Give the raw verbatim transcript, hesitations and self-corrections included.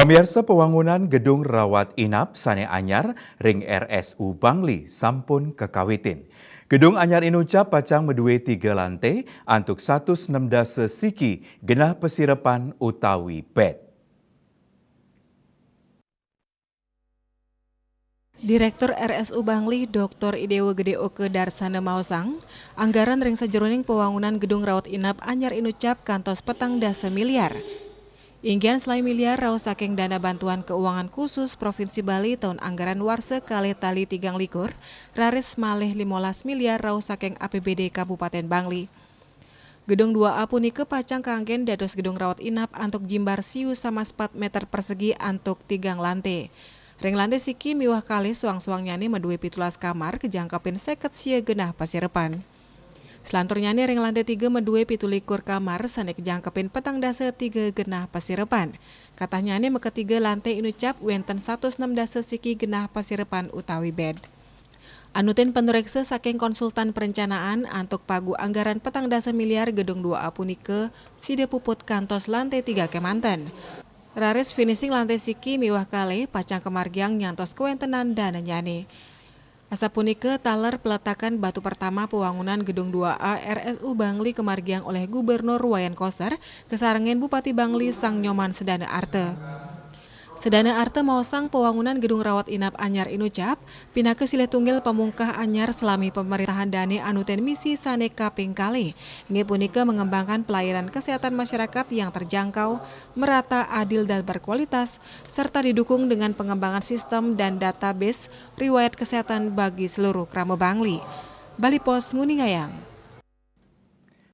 Pamiarsa, pewangunan gedung rawat inap sane anyar ring R S U Bangli sampun kakawitin. Gedung anyar inucap pacang madué tiga lantai antuk satus nem dasa siki genah pasirepan utawi bed. Direktur R S U Bangli, Doktor Idewa Gede Oke Darsana maosang, anggaran ring sajeroning pewangunan gedung rawat inap anyar inucap kantos petang dasa miliar. Inggihan selaé miliar rauh saking dana bantuan keuangan khusus Provinsi Bali taun anggaran warsa kalih tali tigang likur, raris malih limolas miliar rauh saking A P B D Kabupaten Bangli. Gedung dua A punika pacang kanggén dados gedung rawat inap antuk jimbar siu samas pat meter persegi antuk tigang lantai. Ring lantai siki miwah kalih soang-soangnyané madué pitulas kamar kajangkepin seket sia genah pasirepan. Selanturnyané ring lantai tiga madué pitu likur kamar sané kajangkepin petang dasa tiga genah pasirepan. Katahnyané makatiga lantai inucap wénten satus nem dasa siki genah pasirepan utawi bed. Anutin panureksa saking konsultan perencanaan antuk pagu anggaran petang dasa miliar gedung dua A punika sida puput kantos lantai tiga kémanten. Raris finishing lantai siki miwah kalih pacang kamargiang nyantos kawéntenan dananyané. Asapunika taler peletakan batu pertama pewangunan gedung dua A R S U Bangli kamargiang olih Gubernur Wayan Koster kasarengin Bupati Bangli Sang Nyoman Sedana Arta. Sedana Arta maosang pewangunan gedung rawat inap anyar inucap pinaka silih tunggil pamungkah anyar salami pamerintahan dané anutin misi sané kaping kalih, inggih punika mengembangkan pelayanan kesehatan masyarakat yang terjangkau, merata, adil, dan berkualitas, serta didukung dengan pengembangan sistem dan database riwayat kesehatan bagi seluruh krama Bangli. Bali Post nguningayang.